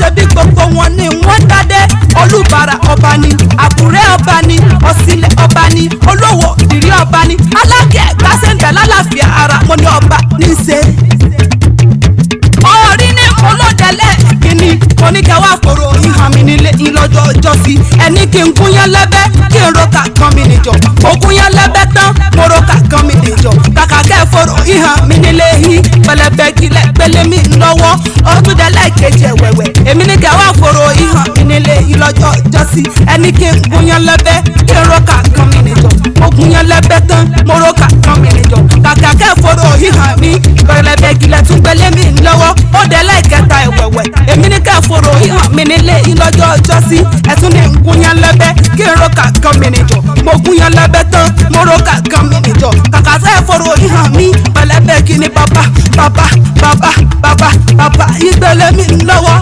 Ṣebí gbogbo wọn ni wọ́n dádé. Olúbàrà ọba ni, Àkúrẹ́ ọba ni, Ọ̀sìnlẹ̀ ọba ni, Olówó Ìdìrí ọba ni, Alákẹ́ Ẹ̀gbá lálàáfíà ara. Mo ní ọba ní í ṣe. Orí ní olódẹlẹ kínní, mo ní kẹ́ wá fòrò ìhàn mi nílé ìlọ́jọ́ ọjọ́ sí. Ẹni kí n gúnyán lẹ́bẹ́, kí n roka kan mi níjọ. Mo gúnyán lẹ́bẹ́ tán, mo roka kan mi níjọ. Kàkà kẹ́ fòrò ìhàn mi nílé yín, pẹlẹbẹ kílẹ̀ pélé mi lọ́wọ́. Ọtúndẹ̀lẹ̀ kejì ẹ̀wẹ̀wẹ̀, èmi ní kẹ́ wá fòrò ìhàn mi nílé ìlọ́jọ́ ọjọ́ sí. Ẹni kí n gúnyán lẹ́bẹ́, kí n roka kan mi níjọ. Mo gúnyán lẹ́bẹ́ tán, mo roka kan mi níjọ. Kàkà kẹ́ fòrò ìhàn mi, pẹlẹbẹ kílẹ̀ tún pélé mi lọ́wọ́. Ó dẹ̀ lẹ́ẹ̀kẹta ẹ̀wẹ̀wẹ̀, èmi ní kẹ́ fòrò ìhàn mi nílé ìlọ́jọ́ ọjọ́ sí. Ẹ̀tún ní gúnyán lẹ́bẹ́, kí n roka kan mi níjọ. Mo gúnyán lẹ́bẹ́ tán, mo roka kan mi níjọ. Kàkà sẹ́ fòrò ìhàn mi, pẹlẹbẹ kí ni bàbá bàbá bàbá bàbá bàbá ìgbélé mi lọ́wọ́.